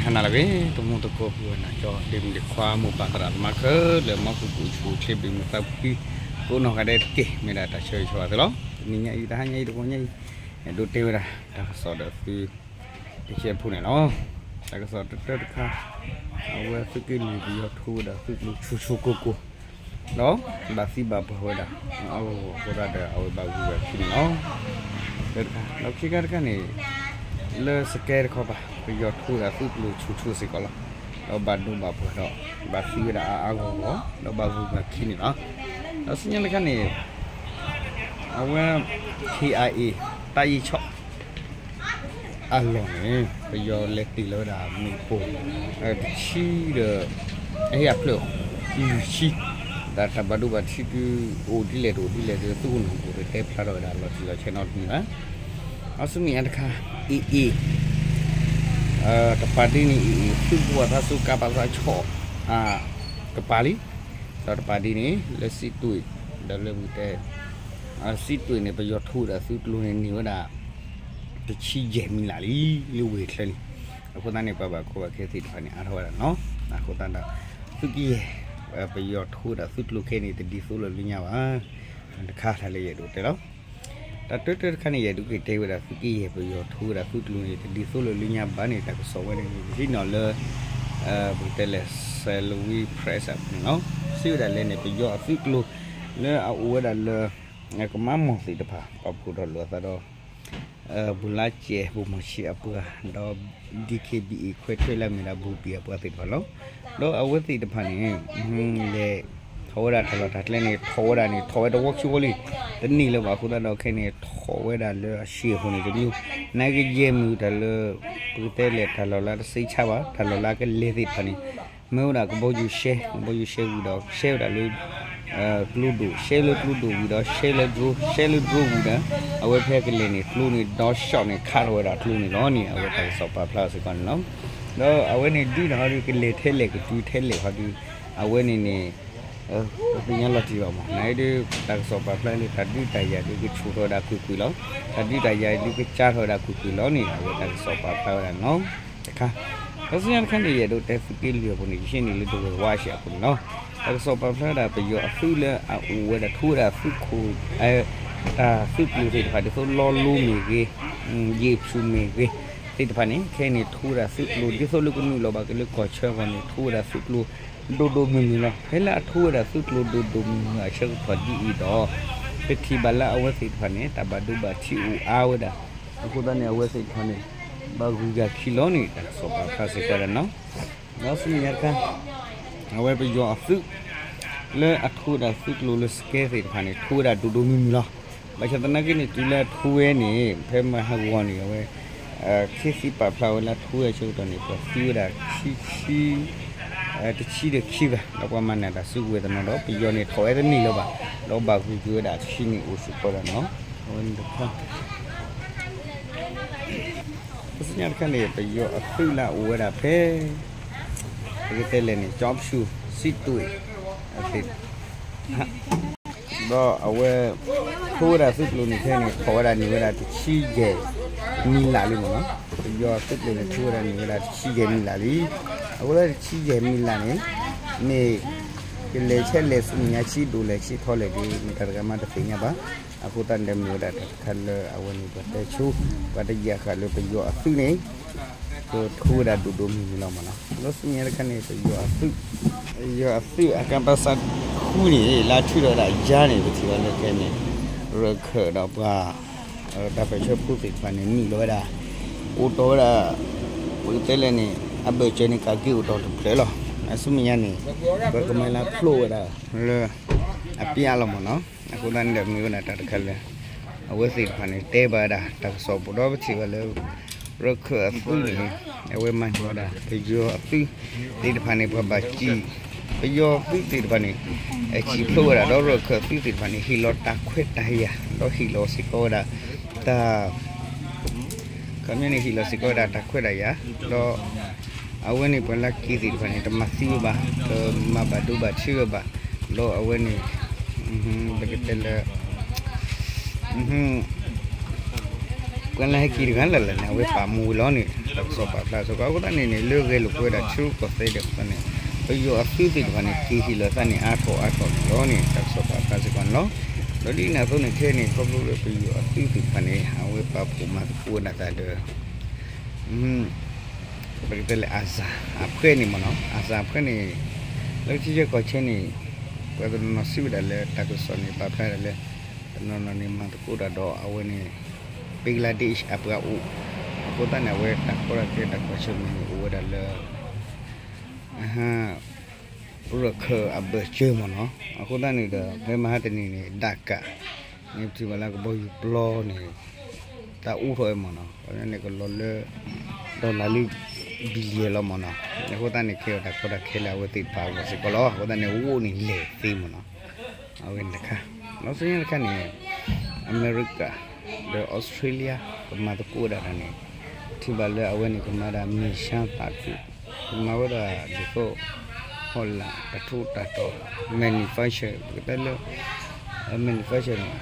နၤလၢအဂ့ၤ တမူတကိး ပုၢ်ဝဲၢ်နီၢ်ကၠီ ဒ့မုၣ်ဒ့ခွါ မိၢ်ပၢ်သရၣ်သမါခဲလၢာ် မ်သုကအိၣ်ဆူၣ်အိၣ်ချ့ ဘၣ်မုာ်သးဖှံ ကိးနီၢ်ဂၤဒဲးတက့ၢ်. မ့ၢ်ဒၣ်တၢ်ဆၢဂ့ၤဆၢဝါသုလီၤ. တနံၤညါအံၤ တဟါညါအံၤ တဂီၤညါအံၤ အဲၣ်ဒိးတဲဝဲဒၣ် တၢ်ကစီၣ်ဒီးသု တကဲဖိန့ၣ်လီၤ. တၢ်ကစီၣ်တၢတၢတခါ အဝဲသုးက့လွံၢ် ပယီၤထိဝဲဒၣ်သုးကျိၤဆူၣ်ဆူၣ်ကိၢ်ကိၢ် ဒီးဘၣ်သံဘၣ်ပှၢ်ဝဲဒၣ် အဂီၢ်အဃိသတးဒီး အဝဲဘၣ်ဂုၤဂၤခံန့ၣ်လီၤ. တၢတခါ ဒီးခံခါတခါန့ၣ် လၢစကဲတခီပၤ ပယီၤထိဝဲဒၣ်သုးကျိၤဆူၣ်ဆူၣ်စ့ၢ်ကီးလီၤ. ဒီးဘၣ်ဒိဘၣ်ပှၢ်ဒီး ဘၣ်သံဝဲဒၣ်အါအါဂီၢ်ဂီၢ် ဒီးဘၣ်ဂုၤဂၤခံန့ၣ်လီၤ. ဒီးဆူညါတခါန့ၣ် အဝဲ ခ့ၣ်အါအ့ၣ် တၢ်ယံာ်ဆီၣ် အလီၢ်န့ၣ် ပယီၤလဲၤတ့ၢ်လီၤဝဲဒၣ်မ့ၣ်ပိၢ် တဆံဒီး အဟ့ၣ်အဖျၢၣ် လွံၢ်ဆံ ဒီးတၢ်ဘၣ်ဒိဘၣ်ထံးဒုး အိၣ်ဒ်လဲၣ်တအိၣ်ဒ်လဲၣ်ဒီး သုးခိၣ်နၢ်ဟူတတဲဖျါထီၣ်ဝဲဒၣ်လီၤတံၢ်လီၤဆဲးနီတမံၤဘၣ်. အဆူမဲာ်ညါတခါ အ့ၣ်အ့ၣ် တပၤဒ်န့ၣ် အ့ၣ်အ့ၣ် သုးဘူးအသးစူၤ ကးပးသးဆီၣ် တပၤလံ. ဒီးတပၤဒ်န့ၣ် လၢစံးတွ့ၣ် ဒီးလၢပကတဲ စံးတွ့ၣ်န့ၣ် ပယီၤထိဝဲဒၣ်သုးကျိၤန့ၣ် န့ၢ်ဝဲဒၣ် တဆံယဲၢ်မံလၢ်လံ လၢဝ့ၢ်ချၢန့ၣ်. အဃိသတးန့ၣ် ပှၤဘၣ်ကီဘၣ်ခဲသ့ၣ်တဖၣ်န့ၣ် အါထီၣ်ဝဲဒၣ်နီၤ. အဃိသတးဒီး သုးကယဲၢ် ပယီၤထိဝဲဒၣ်သုးကျိၤခဲအံၤန့ၣ် တဒ်သိးလၢၤလၢညါဘၣ်. တခါတၢ်လၢယအဲၣ်ဒိးတဲလီၤ. တၢ်တၢတၢတခါန့ၣ် ယအဲၣ်ဒိးက့ၤတဲဝဲဒၣ် သုးကယဲၢ်ပယီၤထိဝဲဒၣ်သုးကျိၤန့ၣ် တဒ်သိးလၢၤလၢညါဘၣ်န့ၣ် တၢ်ကစီၣ်ဝဲန့ၣ် ယဟံးန့ၢ်လၢ ပကတဲလဲၣ် Salween Press အပူၤန့ၣ်လီၤ. စံးဝဲဒၣ်လဲၣ်န့ၣ် ပယီၤအသုးကျိၤ လၢအအိၣ်ဝဲဒၣ်လၢ ကမၤမီၢ်သ့ၣ်တဖၣ် ပာ်ဖှိၣ်ထီၣ်လိာ်အသးဒီး ဘူးလါစဲး ဘူးမီၢ်ဆံးအပှၤ ဒီး DKBA ခွဲးထွဲလၢအမ့ၢ်ဒၣ် ဘူးဘံၣ်အပှၤသ့ၣ်တဖၣ်လီၤ. ဒီးအဝဲသ့ၣ်တဖၣ်န့ၣ် လဲၤ ထီၣ်ဝဲဒၣ်တၢ်လီၢ်တၢ်ကျဲန့ၣ် ထီၣ်ဝဲဒၣ်န့ၣ် ထီၣ်ဝဲတဝီခံဝီလံ တန့ၢ်လၢၤဘၣ်အဃိသတးဒီးခဲအံၤန့ၣ် ထီၣ်ဝဲဒၣ်လၢအဆံးအဃိန့ၣ်တမံၤ နာ်က့ယဲၢ်မုၢ်တၢ်လၢ ပကတဲလဲၣ်တၢ်လီၢ်လၢတဆံဆါဘၣ် တၢ်လီၢ်လၢအကလဲၤသ့ၣ်တဖၣ်န့ၣ် မၢဝဲဒၣ်ကဘီယူၤရှဲ ကဘီယူၤရှဲဝံၤဒီး ရှဲဝဲဒၣ်လၢ ကျိဒိၣ် ရှဲလၢကျိဒိၣ်ဝံၤဒီး ရှဲလၢ drone ရှဲလၢ drone ဝံၤဒီး အဝဲဖဲကလဲၤန့ၣ် ကျိန့ၣ် ဒီရှီၣ်န့ၣ် ခးထီၣ်ဝဲဒၣ်ကျိန့ၣ်လီၤန့ၣ် အဝဲတၢ်ကစီၣ်ပာ်ဖျါစ့ၢ်ကီးန့ၣ်လီၤ. ဒီးအဝဲန့ၣ်ဒုးန့ၣ်ဟီဒုး ကလဲၤထဲလဲၣ်ကတုၤထဲလဲၣ်ဟီဒုး အဝဲန့ၣ်န့ၣ် ပသ့ၣ်ညါလီၤတံၢ်ဘၣ်မး နဒုး တၢ်ကစီၣ်ပာ်ဖျါလၢတၢ်ဒုးတၢ်ယၤဒုးကဆူၣ်ထီၣ်ဝဲဒၣ်ကွ့ၢ်ကွ့ၢ်လီၤ. တၢ်ဒုးတၢ်ယၤဒုးကစၢ်ထီၣ်ဝဲဒၣ်ကွ့ၢ်ကွ့ၢ်လီၤန့ၣ် အဝဲတၢ်ကစီၣ်ပာ်ဖျါဝဲဒၣ်န့ၣ်လီၤ. တခါ ဒီးဆူညါတခါန့ၣ် ယအဲၣ်ဒိးတဲသုးက့လွံၢ်အပူၤန့ၣ် ယဟံးန့ၢ်လၢဒဝဲၢ်ဝါရှ့အပူၤန့ၣ်လီၤ. တၢ်ကစီၣ်ပာ်ဖျါဝဲဒၣ်ပယီၤအသုးလၢအအိၣ်ဝဲဒၣ်ထိဝဲဒၣ်သုးခိၣ် တၢ်သုးကျိၤသ့ၣ်တဖၣ် ဒ်သိးလီလိမ့ၢ်ဂ့ၤ ယ့ၣ်ဖျူးမ့ၢ်ဂ့ၤ သ့ၣ်တဖၣ်န့ၣ် ခဲအံၤန့ၣ် ထိဝဲဒၣ်သုးကျိၤ ဒ်သိးလၢကနုာ်လီၤဘၣ်က့ၤလၢကီၢ်ဆၢအဂီၢ်န့ၣ် ထိဝဲဒၣ်သုးကျိၤ ဒိၣ်ဒိၣ်မုၢ်မုၢ်လီၤ. ဖဲလၢအထိဝဲဒၣ်သုးကျိၤဒိၣ်ဒိၣ်မုၢ်မုၢ်အဆၢကတီၢ်ဒ်အံၤဒီး ပထံၣ်ဘၣ်လၢအဝဲသ့ၣ်တဖၣ်န့ၣ် တၢ်ဘၣ်ဒိဘၣ်ထံးအိၣ်အါဝဲဒၣ် အဃိသတးန့ၣ် အဝဲသ့ၣ်တဖၣ်န့ၣ် ဘၣ်ဂုၤဂၤခံလီၤန့ၣ် တၢ်ကစီၣ်ပာ်ဖျါစ့ၢ်ကီးဒၣ်န့ၣ်လီၤ. ဒီးဆူမဲာ်ညါတခါ အဝဲပယီၤအသုး လၢအထိဝဲဒၣ်သုးကျိၤလၢစကဲသ့ၣ်တဖၣ်န့ၣ် ထိဝဲဒၣ်ဒိၣ်ဒိၣ်မုၢ်မုၢ်လီၤ. ဘၣ်ဆၣ်သနာ်က့န့ၣ် တုၤလၢအထိဝဲန့ၣ် ဖဲမဟါဂီၤန့ၣ် အဝဲ ခ့သံပာ်ဖျါဝဲလၢအထိဝဲအဆၢကတီၢ်န့ၣ် ပှၤသံဝဲဒၣ်ခံဆံ တဆံဒီးခံဂၤ ဒီးပှၤမၤနၢၤတၢ်စုကဝဲၤတနီၤဒီး ပယီၤန့ၣ်ထီၣ်ဝဲတန့ၢ်လၢၤဘၣ် ဒီးဘၣ်ဂုၤက့ၤဝဲဒၣ်ခံန့ၣ်အိၣ်စ့ၢ်ကီးဒၣ်န့ၣ်လီၤ. အဝဲန့ၣ်တခါ ဆူညါတခါန့ၣ် ပယီၤအသုးလၢအအိၣ်ဝဲဒၣ်ဖဲ ပကတဲလဲၣ်န့ၣ် ကၠီဖၠူၣ် စံးတွ့ၣ် အသ့ၣ် ဒီးအဝဲ ထိဝဲဒၣ်သုးကျိၤန့ၣ် ခဲအံၤန့ၣ် ထီၣ်ဝဲဒၣ်န့ၢ်ဝဲဒၣ်တဆံယဲၢ်မံလၢ်လံမ့ၢ်နီၤ. ပယီၤသုးကျိၤန့ၣ် ထိဝဲဒၣ်န့ၢ်ဝဲဒၣ်တဆံယဲၢ်မံလၢ်လံ. အဃိလၢတဆံယဲၢ်မံလၢ်န့ၣ် န့ၣ် ကလဲၤဆဲးလဲၤဆူမဲာ်ညါဆံးဒိၣ်လဲၣ်ဆံးထီလဲၣ်ဒီး မတၤတဂၤမးတသ့ၣ်ညါဘၣ်. အဃိသတးန့ၣ်ဒီးမ့ၢ်ဝဲဒၣ်တၢ်တခါလၢအဝဲန့ၣ်ပှၤတဲဆိ ပှၤတယာ်ဃာ်လၢပယီၤအသုးန့ၣ် ကထိဝဲဒၣ်ဒိၣ်ဒိၣ်မုၢ်မုၢ်လီၤမ့ၢ်နီၤ. ဒီးဆူမဲာ်ညါတခါန့ၣ် ပယီၤအသုး ပယီၤအသုးအကါပၢဆးဃုန့ၣ် လၢထုးထီၣ်ဝဲဒၣ်ယါန့ၣ် ပထံၣ်ဘၣ်လၢခဲအံၤန့ၣ် ရခၢၣ်ဒီးပှၤ တၢ်ပၢၢ်ဆၢဖိသ့ၣ်တဖၣ်န့ၣ် နုာ်လီၤဝဲဒၣ် အိၣ်တီၢ်ဝဲဒၣ် ပကတဲလဲၣ်န့ၣ် အဘၢၣ်စၢၤန့ၣ် ကးက့ၤအိၣ်တီၢ်တဖျၢၣ်လီၤ. အဆူမဲာ်ညါန့ၣ် ပကမၤလၢဖျိဝဲဒၣ်လၢ အပျးလီၤမ့ၢ်နီၤ. အဃိသတးန့ၣ်ဒီးမ့ၢ်ဝဲဒၣ်တၢ်တခါလၢ အဝဲသ့ၣ်တဖၣ်န့ၣ် တဲဘၣ်ဝဲဒၣ်တၢ်ကစီၣ်ပူၤဒီးပထံၣ်ဘၣ်လၢ ရခၢၣ်အသုးန့ၣ် အဝဲမၤန့ၢ်ဝဲဒၣ် ပယီၤအသုးသ့ၣ်တဖၣ်န့ၣ် ပှၤဘၣ်စံၣ် ပယီၤသုးသ့ၣ်တဖၣ်န့ၣ် အစံၣ်ဖျိဝဲဒၣ်ဒီးရခၢၣ်သုးသ့ၣ်တဖၣ်န့ၣ် ဟ့ၣ်လီၤတၢ်ခွဲးတၢ်ယာ် ဒီးဟ့ၣ်လီၤစ့ၢ်ကီးဝဲဒၣ် တၢ် ခီပညီန့ၣ် ဟ့ၣ်လီၤစ့ၢ်ကီးဝဲဒၣ်တၢ်ခွဲးတၢ်ယာ် ဒီး အဝဲန့ၣ်ပှၤလၢက့ၤသ့ၣ်တဖၣ်န့ၣ် တမၤသံဝဲဘၣ် တမၤဘၣ်ဒိဘၣ်ထံးဝဲဘၣ် ဒီးအဝဲန့ၣ် ပကတဲလၢ ပှၤလၢဟဲက့ၤတဂၤလၢ်လၢ်န့ၣ် အဝဲပာ်မူဝဲလီၤန့ၣ် တၢ်ကစီၣ်ပာ်ဖျါစ့ၢ်ကီး အဃိသတးန့ၣ်န့ၣ် လၢဂဲၤလိာ်ကွဲဒၣ်ထံရူၢ်ကီၢ်သဲးဒၣ်အဃိသတးန့ၣ် ပယီၤအသုးသ့ၣ်တဖၣ်န့ၣ် က့ၤဟ့ၣ်လီၤသးန့ၣ် အါထီၣ်အါထီၣ်န့ၣ်လီၤန့ၣ် တၢ်ကစီၣ်ပာ်ဖျါစ့ၢ်ကီးန့ၣ်လီၤ. ဒီးဒ်န့ၣ်အသိးန့ၣ်ခဲအံၤန့ၣ် ခီဖျိလၢပယီၤအသုးသ့ၣ်တဖၣ်န့ၣ် အဝဲပာ်ဖှိၣ်မၤသကိးဝဲဒၣ်တၢ်ဒီး ပကတဲလၢ အၣ်စၣ် အဖှဲန့ၣ်မ့ၢ်နီၤ အၣ်စၣ် အဖှဲန့ၣ် လၢထံဆဲကီၢ်ဆဲန့ၣ် ပှၤတနီၤနီၤစံးဝဲဒၣ်လၢတၢ်ကစီၣ်န့ၣ် ပာ်ဖျါဒၣ်လၢ တနီၤနီၤန့ၣ် မၤသကိးတၢ်ဒီးအဝဲန့ၣ် Bangladesh အပှၤအိၣ် အဃိသတးန့ၣ် အဝဲတၢ်ကီတၢ်ခဲတၢ်ကွၢ်ဆၢၣ်မဲာ်န့ၣ် အိၣ်ဝဲဒၣ်လၢ ရခၢၣ်အဘၢၣ်စၢၤမ့ၢ်နီၤ. အဃိသတးန့ၣ်ဒီး ဖဲမဟါတနံၤန့ၣ် ဒၣ်ကၣ် န့ၣ်ပထံၣ်ဘၣ်လၢကဘီယူၤပျီန့ၣ် သးအူထီၣ်ဝဲမ့ၢ်နီၤ န့ၣ်ကလီၤလၢ dollar လၢ billion လီၤမ့ၢ်နီၤ. အဃိသတးန့ၣ် ခဲအံၤတၢ်ကီတၢ်ခဲလၢအဝဲသ့ၣ်တဖၣ်အဂီၢ်စ့ၢ်ကီးလီၤ. အဃိသတးန့ၣ် ဝိၣ်န့ၣ်လဲၤသ့မ့ၢ်နီၤ အဝဲန့ၣ်တခါ ဒီးဆူညါတခါန့ၣ် အမဲရကၤ ဒီးအီစထြ့လယါ ကမၤသကိးဝဲဒၣ်တၢ်န့ၣ် ထံၣ်ဘၣ်လၢအဝဲန့ၣ် ကမၤဒၣ်မ့ၢ်ဆါသးခု ကမၤဝဲဒၣ်ဒ်သိး ဟီၣ်လာ်တၢ်ထူးတၢ်တီၤ manufacture ပကတဲလၢ manufacture န့ၣ်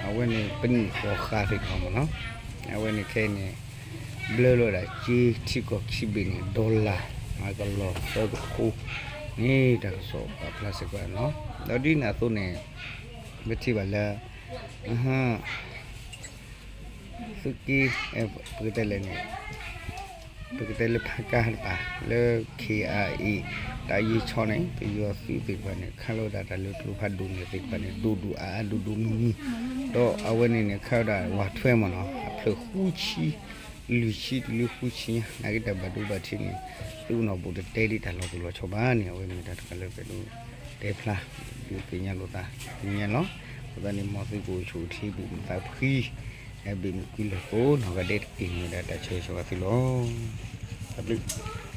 အဝဲန့ၣ်ပနံာ်ဃီဃာ်သ့ၣ်တဖၣ်မ့ၢ်နီၤ. အဝဲန့ၣ်ခဲအံၤန့ၣ် ဘျၢလီၤဝဲဒၣ်စ့ထံကီၢ်ခံဘ့ၣ်န့ၣ် dollar အကလီၤသၢကထိ န့ၣ်တၢ်ကစီၣ်ပာ်ဖျါစ့ၢ်ကီးန့ၣ်လီၤ. ဒီးဒ်န့ၣ်အသိးန့ၣ် ပထံၣ်ဘၣ်လၢ သုးက့ ပကတဲလဲၣ်န့ၣ် ပကတဲလၢဖးကါတပၤ လၢ ခ့ၣ်အါအ့ၣ် တၢ်ယံၤဆီန့ၣ် ပယီၤသုးသ့ၣ်တဖၣ်န့ၣ် ခးလီၤဝဲဒၣ်တၢ်လၢကျိဖးဒိၣ်န့ၣ်သ့ၣ်တဖၣ်န့ၣ် ဒိၣ်ဒိၣ်အါအါဒိၣ်ဒိၣ်မုၢ်မုၢ် ဒီးအဝဲန့ၣ်န့ၣ် ခးဝဲဒၣ်ဝးထွဲမ့ၢ်နီၤ အဖျၢၣ်ဃုဆံ လွံၢ်ဆံတုၤလၢဃုဆံညါ နာ်က့တၢ်ဘၣ်ဒိဘၣ်ထံးန့ၣ် သုးအိၣ်နီၢ်ဘူးတတဲဒ်တၢ်လီၤပှီၢ်လီၤဆီဘၣ်န့ၣ် အဝဲမ့ၢ်တၢ်တခါလၢပအဲၣ်ဒိးတဲဖျါ ဒုးသ့ၣ်ညါလိာ်သး သ့ၣ်ညါလီၤ. အဃိသတးန့ၣ် မ်သုကအိၣ်ဆူၣ်အိၣ်ချ့ ဘၣ်မုာ်သးဖှံ ဟဲဘၣ်မုာ်ကွံာ်လၢာ်ကိးနီၢ်ဂၤဒဲးတက့ၢ်န့ၣ်ဝဲဒၣ်တၢ်ဆၢဂ့ၤဆၢဝါသုလီၤ. တၢ်ဘျုး